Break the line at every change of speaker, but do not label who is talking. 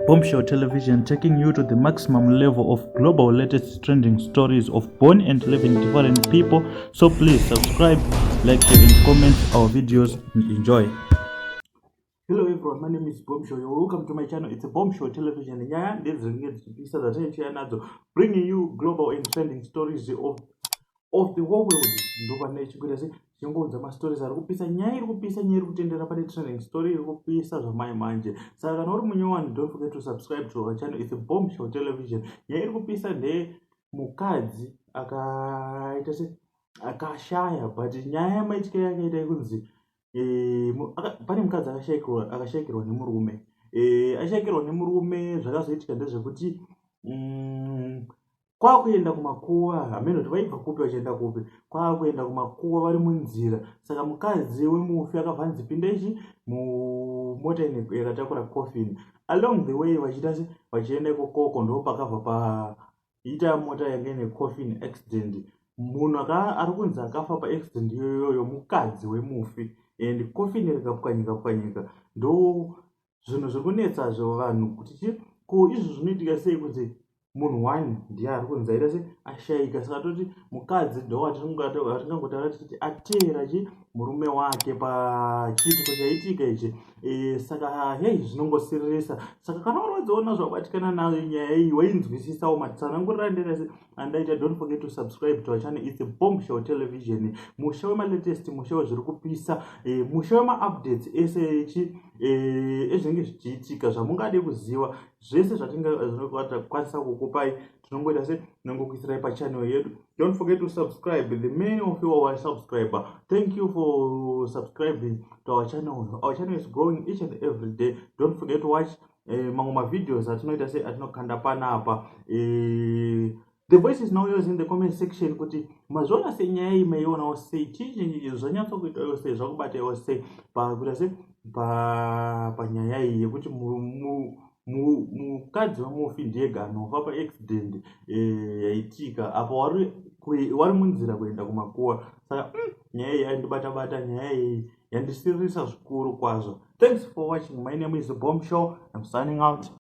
Bombshell Television, taking you to the maximum level of global latest trending stories of born and living different people. So please subscribe, like, share and comment our videos and enjoy. Hello everyone, my name is Bombshell. You're welcome to my channel. It's a Bombshell Television. Nyaya ndedzinenge dzichipisa dzataichiya nadzo, bringing you global and trending stories of the whole world. Ndopane chikuita se chingoudza mastories ari kupisa, nyaya iri kupisa, nyaya iri kutendera pane trending story iri kupisa zvamai manje. Saka kana uri munyowani, don't forget to subscribe to our channel. It's a Bombshell Television. Nyaya iri kupisa ndeye mukadzi akaita se akashaya, but nyaya yamaityiro yakaita yekunzi pane mukadzi akashayikirwa nemurume. Ashayikirwa nemurume, zvakazoitika ndezvekuti kwakuenda kumakuva. Hameno kuti vaibva kupi vachienda kupi. Kwakuenda kumakuva, vari munzira, saka mukadzi wemufi akabva anzi, "Pinda ichi mumota yakatakura coffin." Along the way vachiita se vachienda ikokoko, ndo pakabva paita mota yanga ine coffin accident. Munhu ari kunzi akafa paaccident iyoyoyo mukadzi wemufi, and coffin rikapwanyika pwanyika. Ndo zvinhu zviri kunetsazvo vanhu kuti chi ko izvi zvinoitika sei kuti munhu one ndiye ari kunzi aita se ashayika. Saka toti mukadzi ndo watingangotaura tichiti ateera chi murume wake pachiitiko chaitika ichi. Saka hei, zvinongosiririsa. Saka kana uri wadziona zvabatikana nayo nyaya iyi, wainzwisisawo matsanangurira nderese andaita. Don't forget to subscribe to our channel. It's a Bombshell Television, musha wemalatest, musha wezviri kupisa, musha wemaupdates ese echi ezvinenge zvichiitika zvamungade kuziva. Zvese zvatingakwanisa kukupai, tinongoita se tinongokuisirai pachannel yedu. Don't forget to subscribe. The many of you are subscriber, thank you for subscribing to our channel. Our channel is growing each and every day. Don't forget to watch mamwe mavideos atinoita se atinokanda panapa. The voice is now yours in the comment section kuti mazviona sei nyaya iyi, maionawo sei, chii zvanyatsokuitawo sei, zvakubataiwo sei pakuita se panyaya iyi yekuti mukadzi wemufi ndiyega anofa paaccident yaitika apo wari munzira kuenda kumakuva. Saka nyaya iyi yandibata bata, nyaya iyi yandisiririsa zvikuru kwazvo. Thanks for watching. My name is Bomb Show. I'm signing out.